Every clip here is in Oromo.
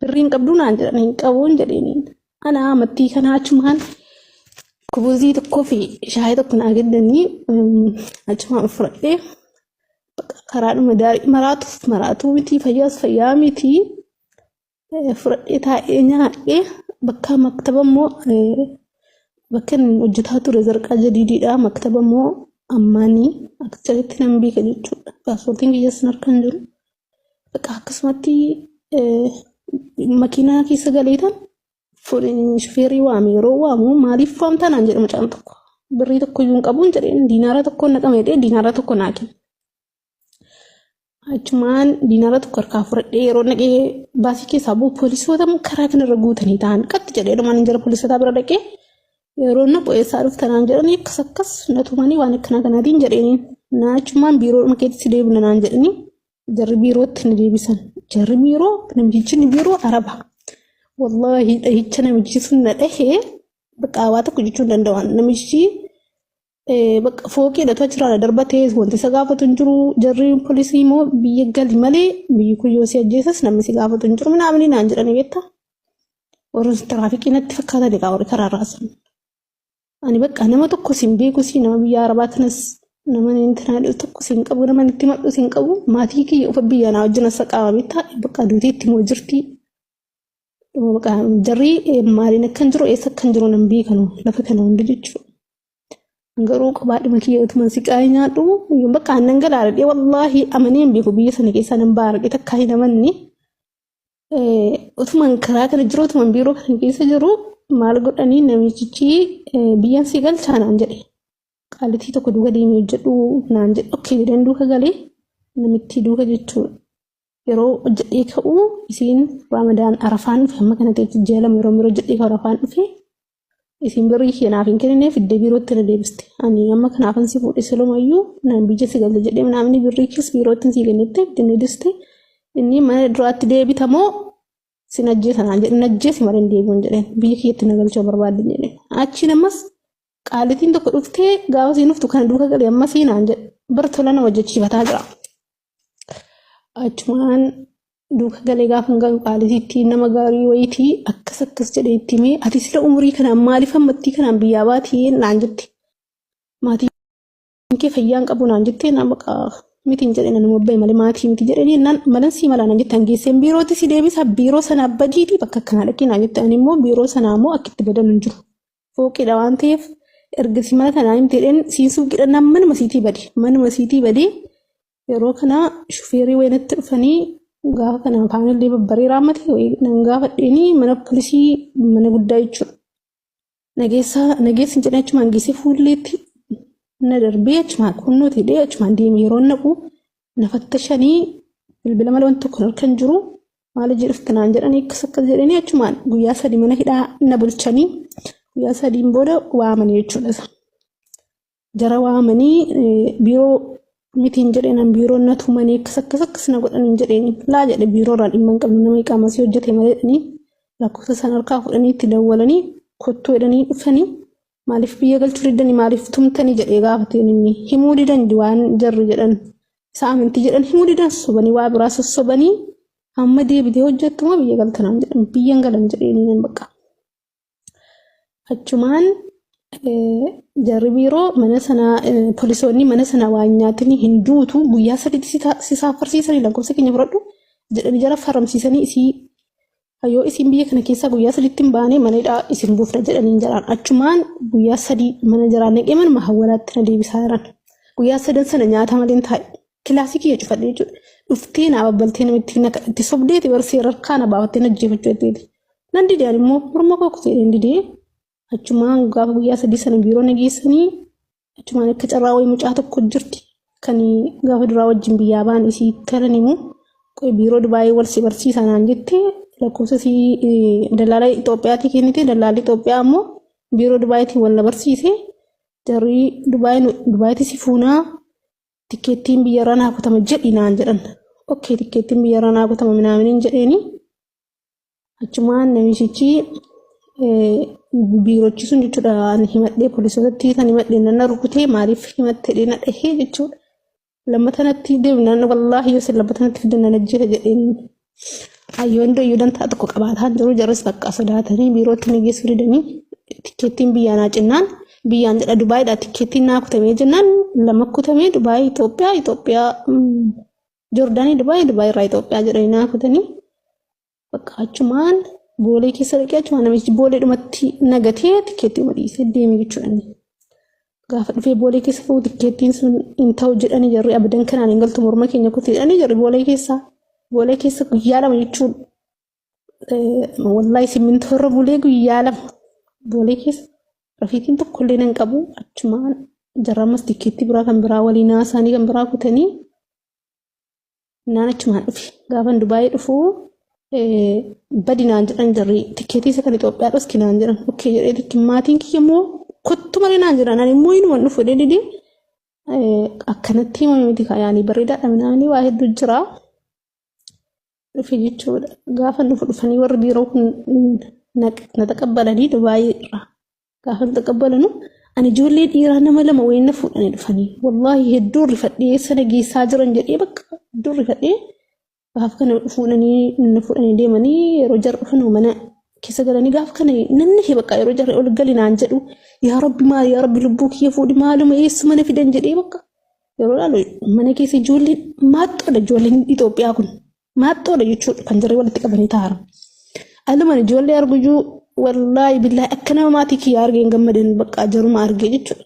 Birrii hin qabduu naan jedhan hin qabuun jedheeniin. Ana amattii kanaa achumaan kubuzii tokkoo fi shaayii tokko naa kennanii achumaan fudhadhee karaadhuma daarii maraatuuf maraatuu miti fayyaas fayyaa miti fudhadhee taa'ee nyaadhee bakka maktaba immoo bakka inni hojjetaa ture zarqaa jadiidiidha maktaba immoo ammaanii akkasitti nan beeka jechuudha paaspoortiin kiyyas harka hin jiru. Bakka akkasumatti makiinaa keessa galeetan shufeerii waame yeroo waamu maaliif waamtaa naan jedhe mucaan tokko birrii tokko iyyuu hin qabuun jedheen diinaara tokko naqame jedhee diinaara tokko naa kenne. Achumaan diinaara tokko harkaa fudhadhee yeroo naqee baasii keessaa bu'u poolisoota karaa kanarra guutanii ta'an qatti jedhee dhumaan jara poolisoota bira dhaqee yeroo na eessaa dhufta naan jedhanii akkas akkas na tumanii waan akkanaa kanaatiin jedheeniin na achumaan biiroo keetti si deebina naan jedhanii jarri biirootti na deebisan. Jarri biiroo namtichi biiroo araba. Wallaahi dhahicha namichi sun na dhahee bakka waa tokko jechuu hin danda'an. Namichi bakka fooqiidha achirraa na darbatee wanti isa gaafatu hin jiru. Jarri poolisii immoo biyya gali malee biyyi kun yoo si ajjeesas namni si gaafatu hin jiru minaamini naan jedhanii beektaa. Warri tiraafikii natti fakkaatan egaa warri karaa raasan. Ani bakka nama tokko sin beeku si nama biyya arabaa kanas nama intinaa tokko sin qabu nama itti madhu sin qabu maatii kiyya ufa biyya naa wajjin as qaama bitta bakka duutee itti moo jirti. Bakka jarri maaliin akkan jiru eessa akkan jiru nan beekanu lafa kana hunda jechuudha. Garuu kophaadhuma kiyya utuma siqaayii nyaadhu bakka aannan galaadha wallaahi amanee hin beeku biyya sana keessaa nan baara takkaa hin amanne. Utuman karaa kana jiru utuman biiroo kana keessa jiru maal godhanii namichichi biyyan si galchaa naan jedhe. Qaalitii tokko duuka deemee hojjedhu naan jedhe. Okkee jedheen duuka galee namittii duuka jechuudha. Yeroo hojjedhee ka'u isiin Ramadaan Arafaan dhufe amma kana ta'etti ji'a 2 yeroo yeroo hojjedhee ka'u Arafaan dhufe isiin birrii kiyya naaf hin kennine fiddee biirootti na deebiste. Ani amma kanaafan si fuudhe silumayyuu naan biyya si galte jedhee namni birrii kees biirootti si kennette fiddee na deebiste. Inni mana duraatti deebitamoo sin ajjeesa naan jedhe na ajjeesi malee hin deebi'uun jedheen biyya kiyyatti na galchuu barbaadde jedheen. Achiin ammas qaalitiin tokko dhuftee gaafa siin dhuftu kana duuka galee ammasii naan jedhe bara tola na hojjechiifataa jira. Achumaan duuka galee gaafa hin galu qaalitiitti nama gaarii wayiitii akkas akkas jedhee itti himee ati sila umurii kanaan maaliif ammattii kanaan biyyaa baatii naan jette. Maatiin kee fayyaa hin qabu naan jettee naan baqa miti hin jedhe nama bahe malee maatii miti jedhanii naan malan sii malaa naan jette hangeesseen biirootti si deebisa biiroo sanaa badiitii bakka akkanaa dhaqii naan jette ani immoo biiroo sanaa immoo akka itti badan hin jiru. Fooqiidha waan ta'eef erga si mana tanaa himte jedheen siin suuqiidha naan manuma siitii bade manuma siitii badee yeroo kana shufeerii wayinatti dhufanii gaafa kana afaanillee babbaree raamate nan gaafadheenii mana polisii mana guddaa jechuudha. Nageessaa nageessi jedhee achumaan geessee fuulleetti na darbee achumaan kunnooti hidhee achumaan deeme yeroo naqu na fattashanii bilbila malee wanti tokko harka hin jiru maal hojii dhufte naan jedhanii akkas akkas jedhanii achumaan guyyaa 3 mana hidhaa na bulchanii guyyaa sadiin booda waamanii jechuudha. Jara waamanii biiroo mitiin jedheen an biiroon na tumanii akkas akkas akkas na godhanii jedheen laa jedhe biiroo irraa dhimma hin qabnu nama iqaamasii hojjete malee jedhanii lakkoofsa san harkaa fudhanii itti dawwalanii kottuu jedhanii dhufanii maaliif biyya galchuu diddanii maaliif tumtanii jedhee gaafateen inni himuu didan waan jarri jedhan isa amantii jedhan himuu didan sobanii waa biraa sossobanii hamma deebitee hojjettuma biyya galtanaan jedhan biyyan galan jedheen nan bakka. Achumaan jarri biiroo mana sanaa poolisoonni mana sana waan nyaatanii hin duutu guyyaa sadiitti si saaffarsiisanii lakkoofsa keenya fudhadhu jedhanii jara faramsiisanii isii yoo isin biyya kana keessaa guyyaa sadiitti hin baane mana hidhaa isin buufna jedhanii jaraan achumaan guyyaa 3 mana jaraan naqee manuma hawwalaatti na deebisaa jiran. Guyyaa sadan sana nyaata malee hin taa'e. Kilaasii kiyya cufadhe jechuudha. Dhuftee naa babbaltee namitti na itti sobdeeti bar seera harkaa na baafattee na ajjeefachuu jetteeti. Nan didee ani immoo morma koo kutee nan didee achumaan gaafa guyyaa 3 sana biiroo na geessanii achumaan akka carraa wayii mucaa tokko jirti kan gaafa duraa wajjin biyyaa ba'an isii taran himu qoy biiroo Dubaayii wal si barsiisa naan jette lakkoofsa isii dallaala Itoophiyaatii kennite dallaalli Itoophiyaa immoo biiroo Dubaayiitiin wal na barsiise jarri Dubaayiitti si fuunaa tikkeettiin biyyarraa naa kutama jedhi naan jedhan. Okkee tikkeettiin biyyarraa naa kutama minaaminiin jedheeni. Achumaan namichichi biirochi sun jechuudha ani himadhee poolisootatti kan himadhee nan rukutee maaliif himatte jedhee na dhahee jechuudha. Lammata natti deemnaan wallaahi yoo isin lammata natti fidan nan ajjeesa jedheen. Ayyoon iyyuu dantaa tokko qabaataa hin jiru. Jarris bakka sodaatanii biirootti na geessuu didanii tikkeettiin biyyaa naa cinnaan, biyyaan jedha, Dubaayiidha tikkeettiin naa kutamee jennaan, lama kutamee, Dubaayii Itoophiyaa, Itoophiyaa Joordaanii Dubaayii, Dubaayii irraa Itoophiyaa jedhanii naa kutanii. Bakka achumaan Boolee keessa dhaqee, achumaan namichi Boolee dhumatti nagatee tikkeettii uma dhiisee deeme jechuudha inni. Gaafa dhufee Boolee keessa fu'u, tikkeettiin sun hin ta'u jedhanii jarri, abadan kanaan hin galtu, morma keenya kutti jedhanii jarri Boolee keessa. Boolee keessa guyyaa 2 jechuun wallaahi simmintoo irra bulee guyyaa 2 Boolee keessa rafiitiin tokkollee nan qabu. Achumaan jarra ammas tikkeettii biraa kan biraa waliin haasaanii kan biraa kutanii naan achumaan dhufe. Gaafan Dubaayii dhufu badi naan jedhan jarri, tikkeetii isa kan Itoophiyaa dhoski naan jedhan. Okay jedhee tikki maatiin kiyya immoo kottu malee naan jedhan, ani immoo inuma dhufu jedhee didee. Akkanatti himame miti yaanii bareedaadha minaanii waa hedduu jira. Dhufe jechuudha. Gaafa dhufu dhufanii warri biiroo kun na taqabbalanii. Dubaayii irraa gaafa nu taqabbalanu, ani ijoollee dhiiraa nama lama wayii na fuudhanii dhufanii, wallaahi hedduu rifadhee sana geessaa jiran jedhee, bakka hedduu rifadhee. Gaafa kana fuudhanii na fuudhanii deemanii, yeroo jarri dhufan mana keessa galanii, gaafa kana namni kee bakka yeroo jarri ol gali naan jedhu, yaa rabbi maali, yaa rabbi lubbuu kiyya fuudhi, maaluma eessuma na fidan jedhee. Bakka yeroo ilaalu mana keessa ijoolleen maaxxoodha, ijoolleen Itoophiyaa kun maaxxoodha jechuudha kan jarri walitti qabanii taa'an. Aluman ijoollee arguyyuu, wallaahi billaahi akka nama maatii kiyyaa argee hin gammadan, bakka jaruma argee jechuudha.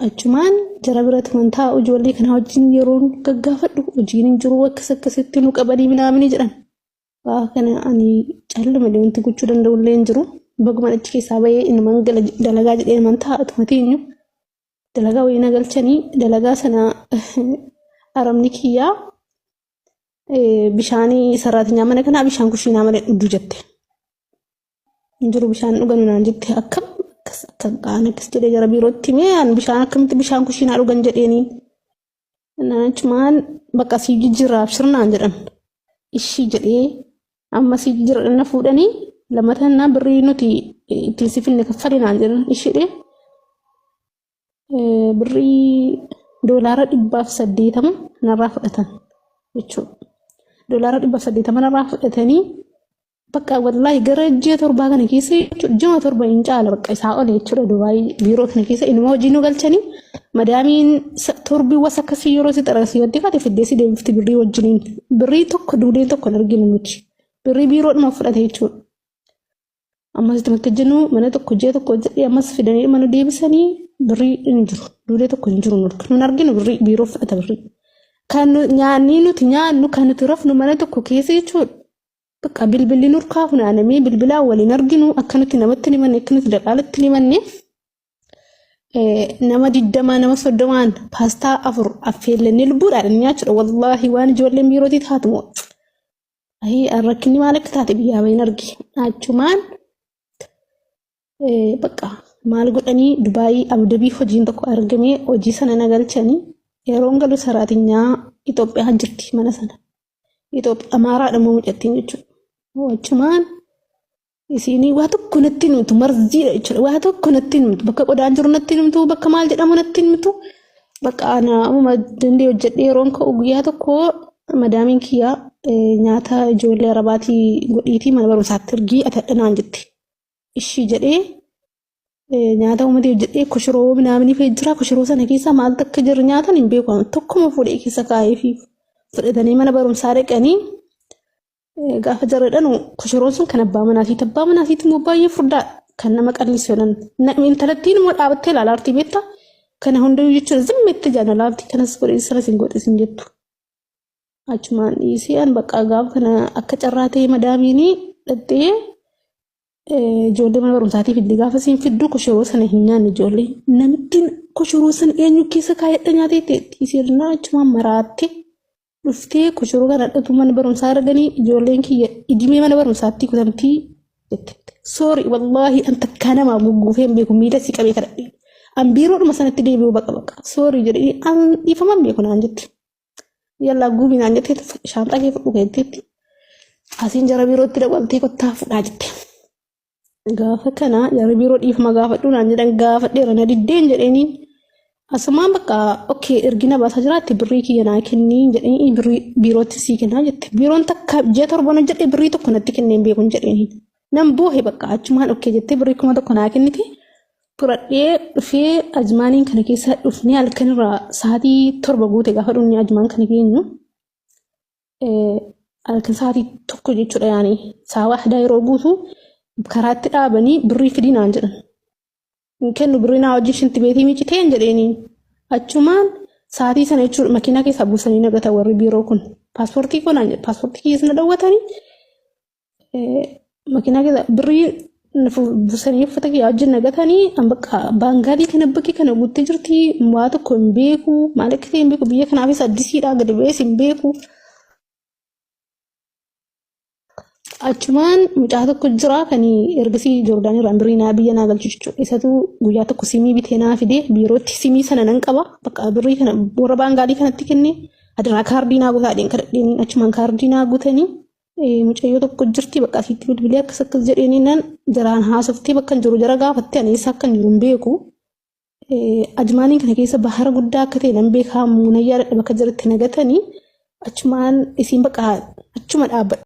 Achumaan jara biratti man taa'u, ijoollee kana wajjin yeroo gaggaafadhu, hojiin hin jiru, akkas akkasitti nu qabanii minaamini jedhan. Waa kana ani calluma wanti gochuu danda'u illee hin jiru. Baguma achi keessaa bahee inuman gala dalagaa jedhee man taa'atu mateenyu dalagaa wayii na galchanii, dalagaa sana arabni kiyyaa bishaanii saraatinyaa mana kanaa bishaan kushiinaa malee dhugdu jette. Hin jiru bishaan dhuganu naan jette. Akkam akkas akka aan akkas jedhee jara biirootti himee, aan bishaan akkamitti bishaan kushiinaa dhugan jedheeniin. Achumaan bakka sii jijjiirraa abshir naan jedhan. Ishii jedhee amma sii jijjiirra na fuudhanii, lammata naa birrii nuti ittiin si finne kaffali naan jedhan. Ishiidhe birrii $180 narraa fudhatan jechuudha. $180 narraa fudhatanii, bakka wallaahi gara ji'a 7 kana keessa jechuudha, ji'a 7 hin caala, bakka isaa ol jechuudha. Dubaayii biiroo kana keessa inuma hojii nu galchanii, madaamiin torbii was akkasii yeroo si xarasii yoo xiqqaate fiddee si deebifti birrii wajjiniin. Birrii tokko duudeen tokko hin arginu nuti, birrii biiroodhuma fudhate jechuudha. Ammas itti makka jennu mana tokko ji'a tokko jedhee ammas fidanii mana deebisanii, birrii hin jiru, duudee tokko hin jiru, nun arginu, birrii biiroo fudhata birrii. Kan nyaanni nuti nyaannu, kan nuti rafnu mana tokko keessa jechuudha. Bakka bilbilli nurkaa funaanamee bilbilaan waliin arginu, akka nuti namatti hin himanne, akka nuti daqaalatti hin himanne, nama 20 nama 30n paastaa afur affeellannee lubbuudhaan nyaachuudha. Wallaahi waan ijoolleen biirootii taatu moo. Ayii rakkinni maal akka taate biyyaa bahin arge. Achumaan bakka maal godhanii Dubaayii Abudabii hojiin tokko argamee hojii sana na galchanii, yeroon galu saraatinyaa Itoophiyaa jirti mana sana. Itoophiyaa Amaaraadha moo mucattiin jechuudha. Achumaan isiinii waa tokko natti himtu, marziidha jechuudha. Waa tokko natti himtu, bakka qodaan jiru natti himtu, bakka maal jedhamu natti himtu. Bakka ana ammuma danda'e hojjedhee yeroon ka'u, guyyaa tokko madaamiin kiyyaa nyaata ijoollee arabaatii godhiitii mana barumsaatti ergii atadha naan jette. Ishii jedhee nyaata uummatee hojjedhee, koshoroo minaamini fe'ee jira. Koshoroo sana keessa maaltu akka jiru nyaatan hin beeku. Tokkuma fuudhee keessa kaa'ee fi fudhatanii mana barumsaa dhaqanii, gaafa jarri dhanu koshoroon sun kan abbaa manaatiiti. Abbaa manaatiiti immoo baay'ee furdaa kan nama qallisu jedhan. Intalattiin immoo dhaabattee ilaalaa jirti beektaa. Kana hundayyuu jechuudha zimmetti jaan ilaalti, kanas godhe sanas hin godhe sin jettu. Achumaan dhiisee an bakka gaafa kana akka carraa ta'e madaamiin dhattee ijoollee mana barumsaatii fiddi. Gaafa isiin fiddu koshoroo sana hin nyaanne ijoollee. Namittiin koshoroo sana eenyu keessa kaayadha nyaatee ta'etti isiin achumaan maraatte dhuftee, koshoroo kana dhatu mana barumsaa arganii, ijoolleen kiyya idimee mana barumsaatti kutamtii jette. Sorry, wallaahi an takkaa namaa gugguufee hin beeku, miila si qabee kadhadhe. An biiroodhuma sanatti deebi'uu baqa baqa. Sorry jedhee an dhiifaman beeku naan jette. Yallaa guubii naan jettee shaanxaa kee fudhu jetteetti. Asiin jara biirootti dawwaltee kottaa fudhaa jette. Gaafa kana jara biiroo dhiifama gaafadhu naan jedhan, gaafadheera na diddeen jedheeniin. Asumaan bakka okay ergina baasaa jiraatte birrii kiyya naa kennii jedhanii birrii biirootti sii kennaa jette. Biiroon takka ji'a torban hojjedhe birrii tokko natti kennee hin beekun jedheeni. Nan boohe bakka achumaan okay jettee birrii 1000 naa kennite. Fudhadhee dhufee Ajmaaniin kana keessa dhufnee halkan irraa sa'aatii 7 guute gaafa dhufnee Ajmaan kana geenyu. Halkan sa'aatii 1 jechuudha yaani sa'a waahdaa yeroo guutu karaatti dhaabanii birrii fidii naan jedhan. Hin kennu birrii naa wajjin shinti beetii miiciteen jedheeni. Achumaan sa'aatii sana jechuudha makiinaa keessaa buusanii nagata warri biiroo kun. Paaspoortii koo naan jedhe paaspoortii kiyya na dhawwatanii makiinaa keessa birrii buusanii uffata kiyya wajjin nagatanii an bakka baangaalii kana bakki kana guuttee jirti waa tokko hin beeku maal akka ta'e hin beeku biyya kanaafis addisiidha gadi ba'ees hin beeku. Achumaan mucaa tokko jira kan ergasii Joordaan irraan birrii naa biyya naa galchu jechuudha. Isatu guyyaa tokko simii bitee naa fide biirootti simii sana nan qaba. Bakka birrii kana warra baangaalii kanatti kenne adiraa kaardii naa guutaa dheen kadhadheen achumaan kaardii naa guutanii mucayyoo tokko jirti bakka asitti bilbilee akkas akkas jedheenii nan jaraan haasoftee bakka hin jiru jara gaafatte ani eessa akka hin jiru hin beeku. Ajmaaniin kana keessa bahara guddaa akka ta'e nan beekaa muunayyaa dadhaba bakka jirutti nagatanii achumaan isiin bakka achuma dhaabbadha.